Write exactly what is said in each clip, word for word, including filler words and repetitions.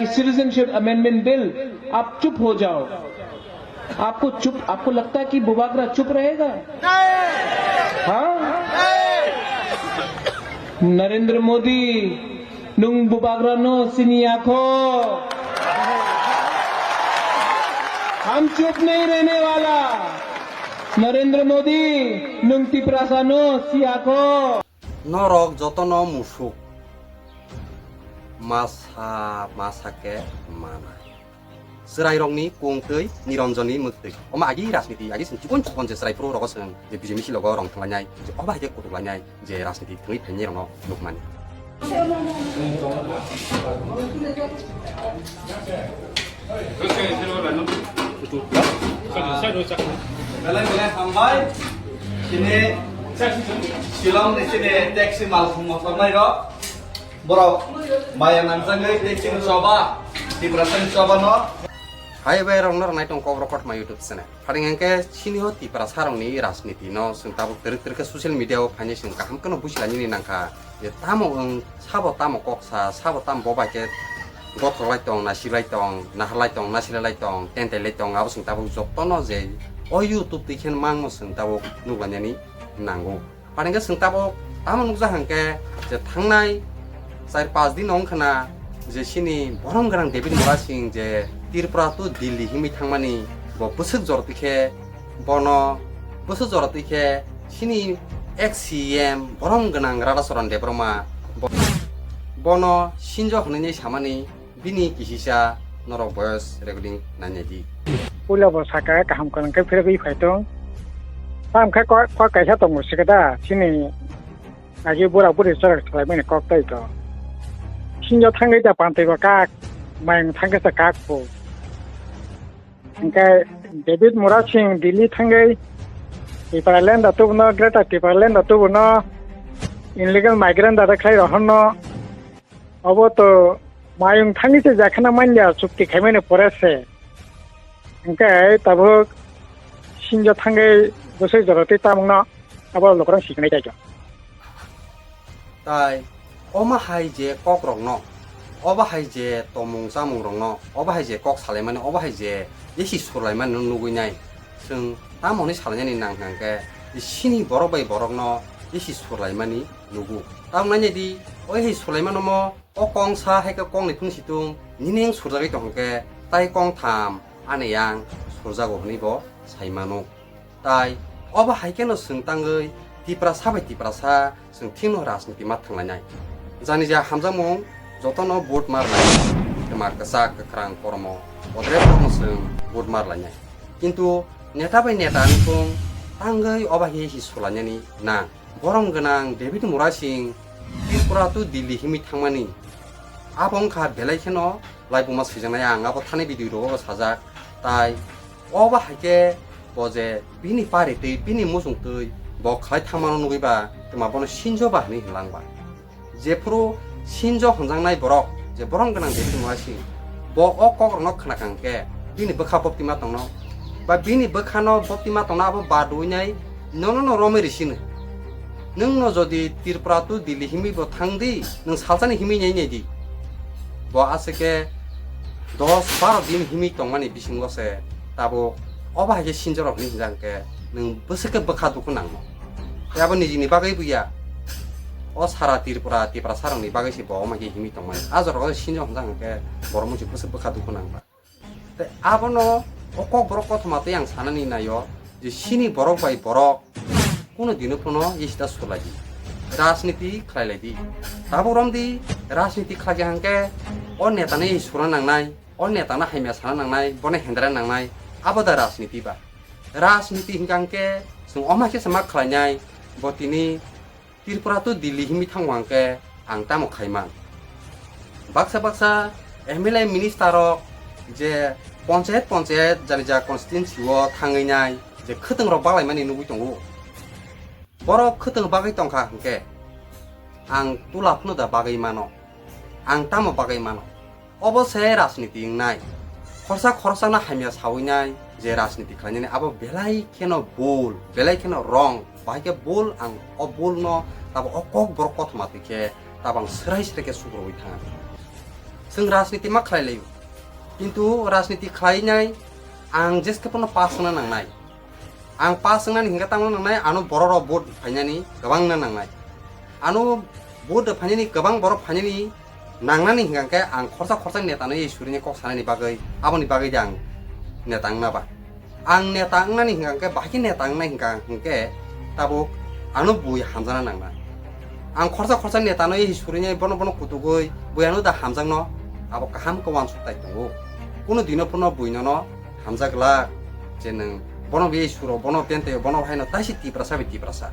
Citizenship amendment bill, आप चुप हो जाओ। आपको चुप, आपको लगता है कि बुबागरा चुप रहेगा? हाँ? नरेंद्र Modi, nung bubagra no sini ako. हम चुप नहीं रहने वाला। नरेंद्र Modi, nung Tiprasa no si ako. Norok jotono musuk. Masa, masa khe mana. Chwrairokni kung twi Niranjani mwktwi. Omo agi rajniti, agi chwng chikon chikon je chwrai phuru rogo chwng je B J P si logo rong thanglainai, je obo hai khe kutuk lainai, je rajniti thangwi phainai rokno nukmani. Belai belai hambai. Chini Shillong ni chini taxi malkhung motornai rok. Borok maya nangjagwi taxi ni choba, Tiprasa ni choba no. Hai bai rok no rwnai tong kok rokot ma YouTube channel. Pharing hwnkhe chini o Tiprasa rokni rajniti no chwng tabuk twrwk twrwk khe social media o phainai chwng kaham kheno bujilainani nangkha. Je tamo wng, sabo tamo kok sa, sabo tamo bo bai khe gothok lai tong, nasik lai tong, nahar lai tong, nasik lai tong, tentai lai tong, abo chwng tabuk jotono je o YouTube twi khe mangno chwng tabuk nuklanani nango. Pharing khe chwng tabuk tamo nukjak hwnkhe je thangnai char panch din wngkha na je chini borom gwnang David Murasing je Tripura to Delhi himwi thangmani bo bwswk jora twi khe bono bwswk jora twi khe chini ex C M borom gwnang Radhacharan Debbarma bo-, bono sinjo hwnwi samani bini kisisa norok voice recording nainai di. Puila bo saka kaham kwrwng khe phirogwi phai tong. Tam khe kok, kok kaisa tongo sikada chini agi bura buri chwrak thwlaimani kok tai to. Sinjo thangwi ta pantwi bo kak, mayung thangwi ta kak bo. Hingke David Murasing Delhi thangwi Tipraland da tubuno, Greater Tipraland da tubuno illegal migrant da khlai rohorno. Obo to mayung thangwi se jakhana manya chukti khaimani pore se. Hingke tabuk sinjo thangwi bwsai jorotwi tamungno abo lukurok siknai kaijo. Tai omo hai je kokrokno, obo hai je tomung chamungrokno, obo hai je kok salaimani, obo hai je isi surlaimani no nugui nai. Chwng tamo hwnwi salainani nang hwnkhe, sini borok bai borokno isi surlaimani nugo. Tamoni nai di, o isi surlaimano mo, o kongsa hai khe kongni phung situng, nini wng surjagwi tong hwnkhe, tai kongtham ani yang surjago hwnwi bo sai mano. Tai obo hai kheno chwng tangwi Tiprasa bai Tiprasa chwng thikno rajniti ma thanglainai. Jani ja hamjakmung jotono vote ma rwnai, twma kwchak kwkhrang koromo, odre koromo chwng vote ma rwlainai. Kintu neta bai neta wngkung tangwi obo hai hi sulainani nang. Borom gwnang David Murasing Tripura to Delhi himwi thangmani. Abo wngkha belai kheno laibuma swijaknai, ang abo thani video rogo sajak. Tai obo hai khe bo je bini pari twi, bini muchung twi bo khlai thangmano nugwi ba, twma bono sinjo ba hwnwi hwnlang ba. Jephuru sinjo hwnjaknai borok, je borom gwnang David Murasing, bo o kokrokno khna kha hwnkhe bini bwkha boptima tongno, ba bini bwkhano boptima tongno abo ba duinai nono no romwi risino. Nwng no jodi Tripura to Delhi himwi bo thang di, nwng salsani himwi nai nai di. Bo aswk khe dos baro din himwi tongmani bisingo se tabuk obo hai khe sinjorok hinwi hwnjak hwnkhe nwng bwswk khe bwkha dukhu nangno. Tei abo nijini bagwi buya. O sara Tripura, Tiprasa rokni bagwi se bo omo khe himwi tongmani. A jorao sinjo hwnjak hwnkhe borok mungsi bwswk bwkha dukhu nangba. Tei abono o kokborok kothoma tei ang sanani naio je sini borok bai borok kuno dino phano yesita sulai di. Rajniti khlai lai di. Tabuk romdi rajniti khlai kha hwnkhe o netano sura nangnai, o netano hamya sana nangnai, bono hendra nangnai, abo da rajniti ba. Rajniti hwnkha hwnkhe chwng omo khe se ma khlainai, bo tini Tripura to Delhi himwi thango hwnkhe ang tamo khaiman. Baksa baksa M L A minister rok je ponchayat ponchayat jani ja constituency o thangwi nai je khwtwng rok baglaimani nugwi tongo. Borok khwtwng bagwi tongkha hwnkhe ang tula phano da bagwi mano, ang tamo bagwi mano. Obo se rajniti wngnai. Khorsa khoroksano hamya sawi nai je rajniti khlainani abo belai kheno bul, belai kheno wrong, bahai khe bul ang o bulno tabo o kokborok kothoma twi khe tabo ang swrai swrai khe sukrubui thang. Chwng rajniti ma khlai laio, kintu rajniti khlainai ang jeskhe phano pass wngna nangnai. Ang pass wngnani hingkhe tamo nangnai, ano borok rok vote phainani kwbang wngna nangnai. Ano vote phainani kwbang borok phainani nangnani hingkha khe ang khorsa khorsa neta no ei surini kok sanani bagwi, aboni bagwi de ang neta wngna ba. Ang neta wngnani hingkha khe bahai khe neta wngnai hingkha hingkhe tabuk ano bui hamjakna nangnai. Ang khorsa khorsa neta no ei surini bono bono kutugwi bui ano da hamjakno, abo kaham khe uansuk tai tongo. Kuno dino phano bui nono hamjak glak je nwng bono biyai suro, bono tente, bono haino taisi Tiprasa bai Tiprasa.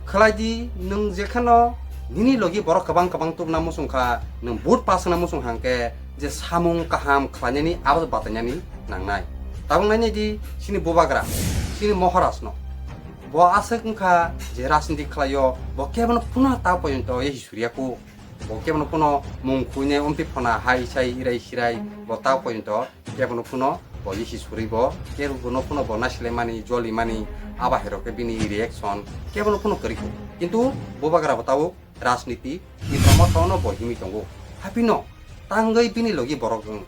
Khlai di, nwng jekhano nini logi borok kwbang kwbang tubuna muchung kha, nwng vote pass wngna muchung hangkhe je samung kaham khlainani abo batainani nangnai. Tabuk nainai di chini bubagra, chini Maharaj no. Bo aswk wngkha je rajniti khlaio, bo kebono phano ta poyonto ei suriya kho. Bo kebono phano mung khuinai omtwi phona hai sai irai sirai bo ta poyonto. Kebono phano bo isi suri bo, kebono phano bo naisilai mani, joli mani, aba hai rok khe bini reaction kebono phano kwrwi kho. Kintu bubagra bo tabuk rajniti ni promotion no bo himwi tongo. Haphino tangwi bini logi borok wng.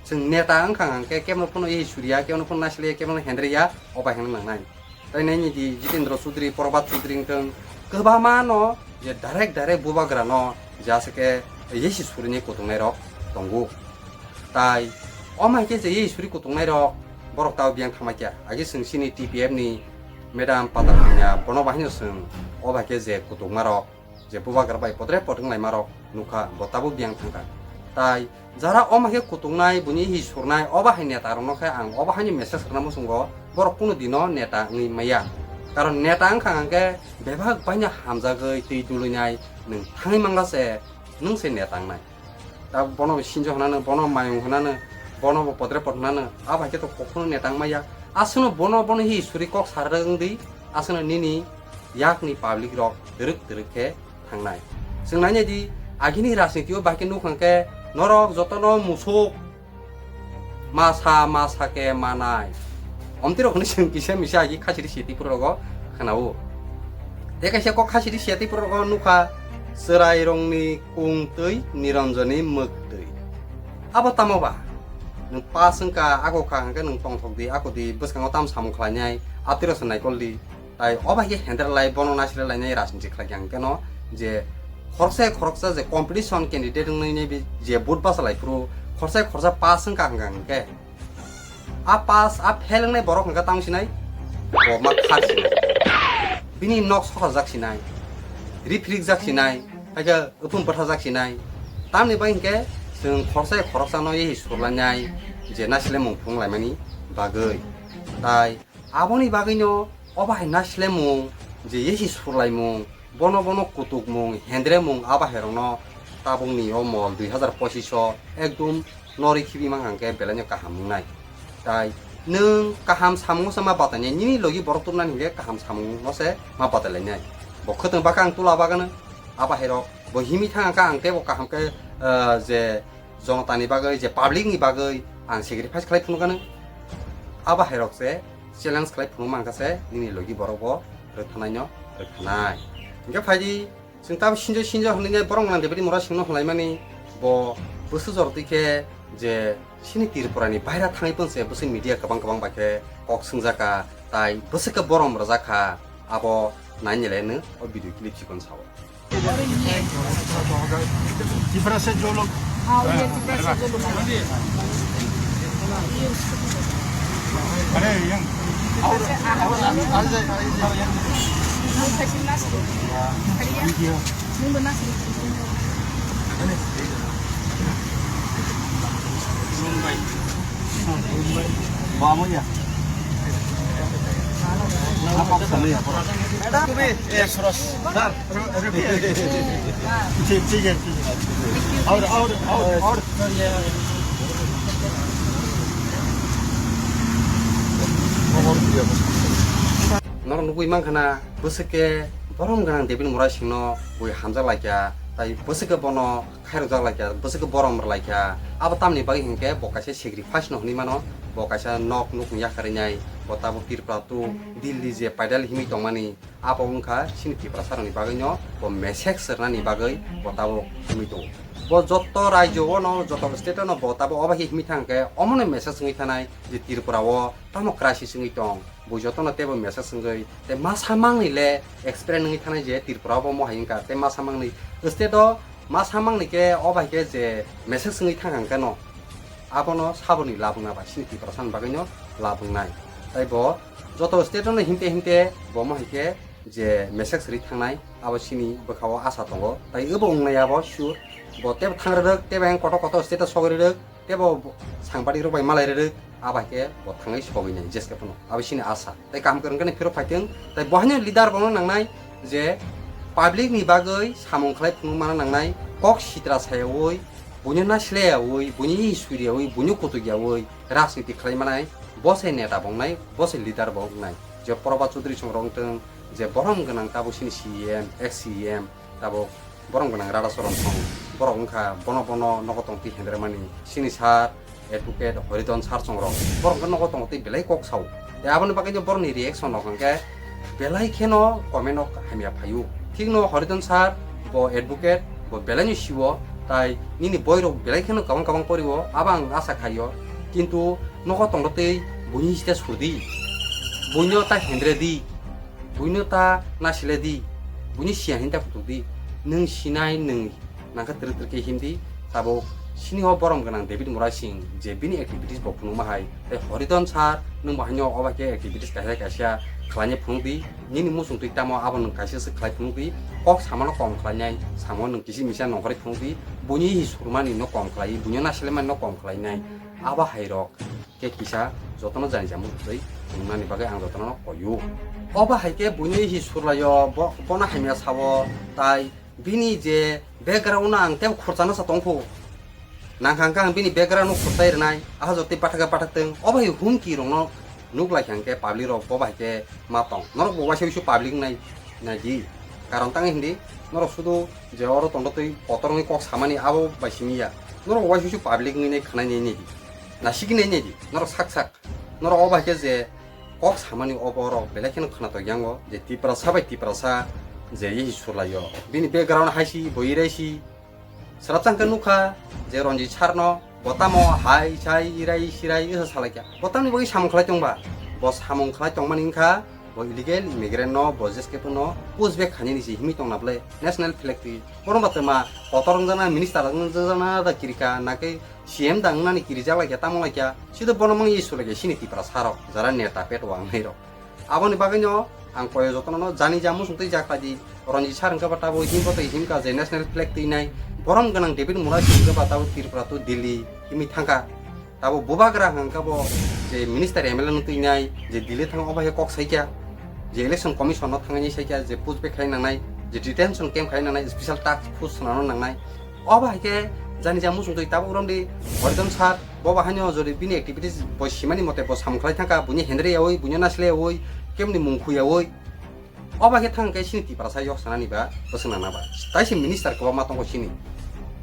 Chwng neta wngkha hangkhe kebono phano isi suriya, kebono phano naisilai, kebono hendriya, obai hwnna nangnai. Tai nini di Jitendra Chaudhary, Prabhat Chaudhary wngthang, kwbangma no je direct direct bubagra no je aswk khe yesi surinai kutungnai rok tongo. Tai omo hai khe je yesi suri kutungnai rok borok tao biyang thangma kya. Agi chwng chini T P F ni Madam Patal Kanya bono bahai no chwng o bai khe je kutungma rok je bubagra bai potre pot wnglaima rok nukha, bo tabuk biyang thangkha. Tai jara omo hai khe kutungnai, buini hi surnai, obo hai neta rokno khe ang obo haini message rwna muchungo, borok kunu dino neta wngwi maya. Karon neta wngkha hwnkhe bebak baino hamjagwi twi duluinai, nwng thangwi mangla se, nwng se neta wngnai. Tabuk bono bo sinjo hwnano, bono mayung hwnano, bono bo potre pot hwnano, abo hai khe to kokhuno neta wngmaya. Aswkno bono, bono hi suri kok sarwk wngdi, aswkno nini yakni public rok twrwk twrwk khe thangnai. Chwng nainai di, agini rajniti o bahai khe nukha khe norok jotono musuk masa masa khe manai. Omtwi rok hwnwi chwng kisa misa agi khachiri siyati pura rogo khwnao. Tei kaisa kok khachiri siyati pura rogo nukha, chwrai rongni kung twi nironjoni mwk twi. Abo tamo ba? Nwng pass wngkha, ako kha hwnkhe nwng tongthok di, ako di, bwskango tam samung khlainai, atwiro se naikol di. Tai o bai khe hendra lai, bono naisle lainai rajniti khlai khe ang keno je khoroksa khoroksa je competition candidate wngwi nai bi je vote basa lai phuru khoroksa khoroksa pass wngkha hwnkha hwnkhe a pass a fail wngnai borok hwnkha tamo sinai bo ma khar sinai, bini nok sokajak sinai, riphrikjak sinai, haikhe uphum bwthajak sinai. Tamni bai hinkhe chwng khoroksa khoroksa no yei surlainai je naisle mung phung laimani bagwi. Tai aboni bagwino o bahai naislemung je yesi surlaimung, bono bono kutukmung, hendremung, a bahairokno tabukni o mol dui hazar pochisho ekdum norwi khibi mankha hwnkhe belaino kaham wngnai. Tai nwng kaham samungno se ma batainai, nini logi borok tubunani hinkhe kaham samungno se ma batailainai. Bo khwtwng bakha ang tula bagano, a bahairok bo himwi thangkha ang teibo kaham khe, ah, je jonotani bagwi, je public ni bagwi ang sacrifice khlai phunukgano, abo hairok se challenge khlai phunuk mankha se nini logi borok bo rwkthanaino rwkthanai. Hinkhe phaidi chwng tabo sinjo sinjo hwnwi borok mwnang David Murasingno hwnlaimani bo bwswk jor twi khe je chini Tripura ni baira thangwi pon se bwswk media kwbang kwbang bai khe kok swngjak kha, tai bwswk khe borom rwjak kha, abo nainilai nw o video clip chikon sao. ठीक, ठीक है, ठीक है। और, और, और, और। Norok nugwi mankha na, bwswk khe borom gwnang David Murasingno bui hamjak laikha, Tai bwswk khe bono khairokjak lai kha, bwswk khe borom rwlai kha. Abo tamni bagwi hinkhe bo kaisa sacrifice no hwnwi mano, bo kaisa nok nukni yakarwi nai, bo tabuk Tripura to Delhi je paidal himwi tongmani, abo wngkha chini Tiprasa rokni bagwi no bo message rwnani bagwi bo tabuk himwi tongo. Bo joto rajyo o no, joto state o no bo tabuk obo hai himwi thang khe omono message wngwi thanai je Tripura o tamo crisis wngwi tong. Bo jotono teibo message wngwi, tei masa mangni le experience wngwi thanai je Tripura bo mohai wngkha, tei masa mangni state o masa mangni khe o bai khe je message wngwi thang hang khe no, abono saboni labwkna bai chini Tiprasa ni bagwi no labwknai. Tai bo joto state no himte himte bo mohai khe je message ri thangnai, abo chini bwkha o asa tongo. Tai obo wngnai abo sure, bo teibo thang rwrwk, teibo ang kotor kotor state o sogwi rwrwk, teibo sangbadik rok bai malai rwrwk, abo hai khe bo thangwi sogwi nai jeske phano. Abo chini asa. Tai kaham kwrwng khe phirok phai thung. Tai bo haino leader bono nangnai je public ni bagwi samung khlai phunuk mana nangnai, kok sitra sayaui, buino nasilaiyaui, buino hi suriyaui, buino kutukyaui rajniti khlai manai, bo se neta bo wngnai, bo se leader bo wngnai. Je Probhat Chaudhary song rok wng thung, je borom gwnang tabuk chini C E M, ex C E M, tabuk borom gwnang Radha Charan song, borok wngkha bono bono nogo tong twi hendremani, chini sir advocate Horidhan sir song rok, borok wngkha nogo tong twi belai kok sao. Tei aboni bagwi no borokni reaction rok hwnkhe belai kheno comment o hamya phaio. Thikno Horidhan sir bo advocate, bo belai no sio, tai nini boi rok belai kheno kabang kabang porio, abo ang asa khaio. Kintu nogo tong twi buini site surdi, buino ta hendredi. Buino ta nasiledi, buini siya hinta kutukdi, nwng sinai nwng nangkha twrwk twrwk khe himdi, tabuk sini o borom gwnang David Murasing je bini activities bo phunukma hai, tei Horidhan sir nwng bo haino obo khe activities kaisa kaisa khlaina phunukdi, nini muchung twi tamo abo nwng kaisa se khlai phunukdi, kok samano kom khlainai, samano nwng kisi misa nongkhorwi phunukdi, buini hi surmani no kom khlai, buino nasilaimani no kom khlainai, abo hai rok. Khe kisa jotono jani jamu twi wngnani bagwi ang jotono koyu. Obo hai khe buini hi surlaio, bo, bono hamya sao, tai bini je background no ang tebo khurchana sa tongkhu. Nangkha hwnkhe ang bini background no khurchai rwnai, aha jotoi pathak pathak tong. Obo hai humki rokno nuk lai kha hwnkhe public rok bo bai khe ma tong. Norok bo waisa waisa public nai, nai di. Karon tang hindi, norok sudu je oro tongdo twi kotor wngwi kok samani abo bai simi ya. Norok waisa waisa public wngwi nai khwnai nai nai di. Nasigwi nai nai di, norok sak sak. Norok o bai khe je kok samani o borok belai kheno khwnatok yango je Tiprasa bai Tiprasa je ye surlaio. Bini background hai si, bo irai si. Swrapsa hwnkhe nukha je Ranjit sir no bo tamo hai sai irai sirai esa salaikha. Bo tamni bagwi samung khlai tongba? Bo samung khlai tongmani wngkha bo illegal immigrant no, bo jeske no push back khainani se himwi tongna bwle national flag twi. Bono ba twma kotor wngjakna, minister wngjakna da kirika, nakhe C M da wngnani kirijak laikha, tamo laikha, sida bono mang issue laikha, sini Tiprasa rok, jara neta pet wang nai rok. Aboni bagwi no ang koyo jotono no jani ja muchung twi jak di, Ranjit sir hwnkhe ba tabuk himbo twi himkha je national flag twi nai, borom gwnang David Murasing hwnkhe ba tabuk Tripura to Delhi himwi thangkha. Tabuk bubagra hwnkha bo je minister M L A no twi nai, je Delhi thang obo hai kok saikha, je election commission no thangwi saikha, je push back khai nangnai, je detention camp khai nangnai, special task force swnamna nangnai. Obo hai khe jani ja muchung twi tabuk romdi Horidhan sir, bo bo haino jodi bini activities bo simani mote bo samung khlai thangkha, buini hendri yaui, buino nasilai yaui, kemni mung khu yaui. Obo hai khe thang khe sini Tiprasa yok sanani ba bwswk nana ba. Tai se minister kwbangma tongo sini.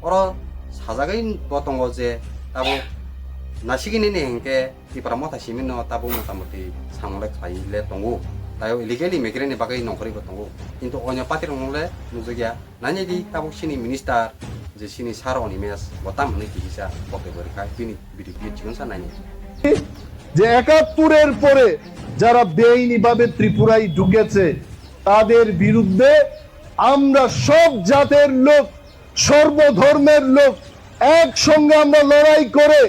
Oro sajagwi bo tongo je tabuk nasigini ni hinkhe Tipra motha simi no tabuk motamoti samung le khlai le tongo. Tai o illegal immigrant ni bagwi nongkhorwi bo tongo. Kintu onyo party rok le nukjakya. Nai nai di, tabuk sini minister je sini sir Animesh, bo tam hwnwi kihisa, bo khe bo rwkha, bini video clip chikon sa nai nai di. যে একাত্তরের পরে যারা বেআইনিভাবে ত্রিপুরায় ঢুকেছে, তাদের বিরুদ্ধে আমরা সব জাতের লোক, সর্বধর্মের লোক একসঙ্গে আমরা লড়াই করে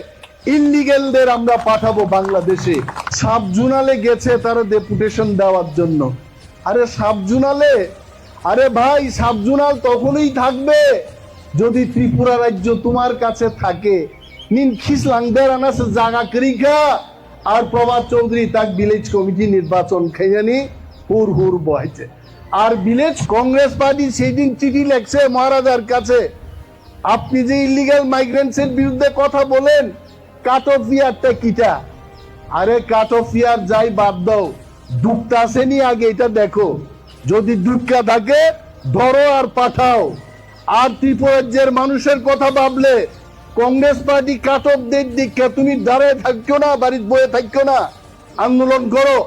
ইলিগেলদের আমরা পাঠাবো বাংলাদেশে। সাব জোনালে গেছে তারা ডেপুটেশন দেওয়ার জন্য। আরে সাব জোনালে, আরে ভাই, সাব জোনাল তখনই থাকবে যদি ত্রিপুরা রাজ্য তোমার কাছে থাকে। নিন খিসলাং দেরানাসে জাগা করিকা আর প্রভাত চৌধুরী তাক ভিলেজ কমিটি নির্বাচন খেয়ানি হুর হুর বহেছে। আর ভিলেজ কংগ্রেস পার্টি সেই দিন চিঠি লেখছে মহারাজার কাছে, আপনি যে ইলিগাল মাইগ্রেন্টসের বিরুদ্ধে কথা বলেন, কাট অফ ইয়ারটা কিটা? আরে কাট অফ ইয়ার যাই বাদ দাও, দুঃখটা আসেনি আগে এটা দেখো, যদি দুঃখটা থাকে ধরো আর পাঠাও। আর ত্রিপুরা রাজ্যের মানুষের কথা ভাবলে কংগ্রেস পার্টি কাটক দের দিকে তুমি দাঁড়ায় থাকো না, বাড়িত বয়ে থাকো না, আন্দোলন করো।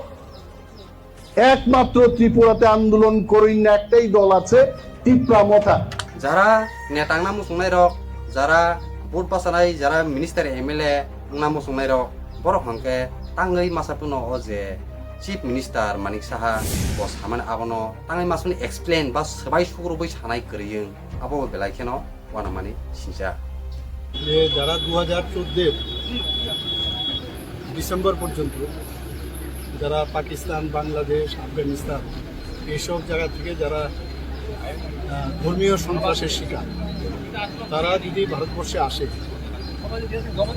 একমাত্র ত্রিপুরাতে আন্দোলন করই না একটাই দল আছে, তিপ্রা মথা। Jara neta wngna muchungnai rok, jara vote bachanai, jara minister M L A wngna muchungnai rok, borok hwnkhe tangwi masa phano o je Chief Minister Manik Saha bo samani abono tangwi masani explain ba swbai sugrubwi sanai kwrwi wng, abo bo belai kheno uanamani sijak. যে যারা দু হাজার চোদ্দের ডিসেম্বর পর্যন্ত যারা পাকিস্তান, বাংলাদেশ, আফগানিস্তান এইসব জায়গা থেকে যারা আহ, ধর্মীয় সন্ত্রাসের শিকার, তারা যদি ভারতবর্ষে আসে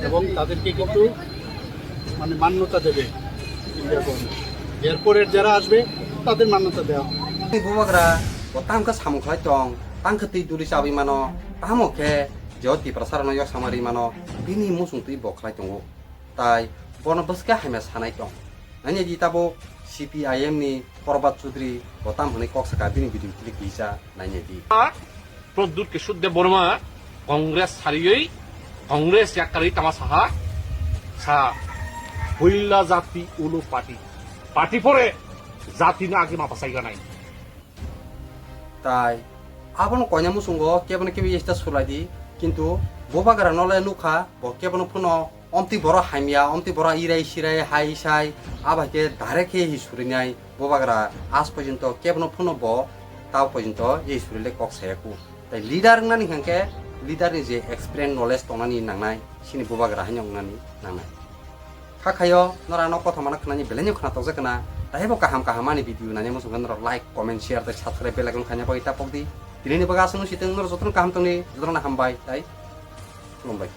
এবং তাদেরকে কিন্তু মানে মান্যতা দেবে ইন্ডিয়া গভর্নমেন্ট। এরপরের যারা আসবে তাদের মান্যতা দেওয়া হবে। Bubagra bo tang khe samung khlai tong, tang khe twi duri chabwi mano, tamo khe je o Tiprasa rokno yok samari mano, bini muchung twi bo khlai tongo. Tai bono bwskhe hamya sanai tong. Nanya di tabuk C P I M ni Prabhat Chaudhary bo tam hwnwi kok saka, bini video clip kisa nanya di. Pradyut Kishore Debbarma Congress sariwi Congress yakkarwi tama saha sa huila jati ulo party. Party pore jati no age ma bachai ganai. Tai abono koina muchungo kebono kebo yesta sulai di, kintu Bubagra no le nukha bo kebono phuno omtwi borok hamya, omtwi borok irai sirai hai sai, abo hai khe direct khe hi surinai Bubagra aaj porjonto kebono phuno bo ta porjonto ei surile kok sayaku. Tai leader wngnani hwnkhe leader ni je experience knowledge tongnani nangnai, sini Bubagra haino wngnani nangnai. Kha khayo norok ano kothoma no khnani belai no khna tokjak khna, taibo kaham kaham ani video nani muchung khe norok like, comment, share tei subscribe bell icon khaina bagwi tapok di. Tini ni bagwi aswk no sitwng, norok jotono kaham tongni, jotono hambai tai khulumbai.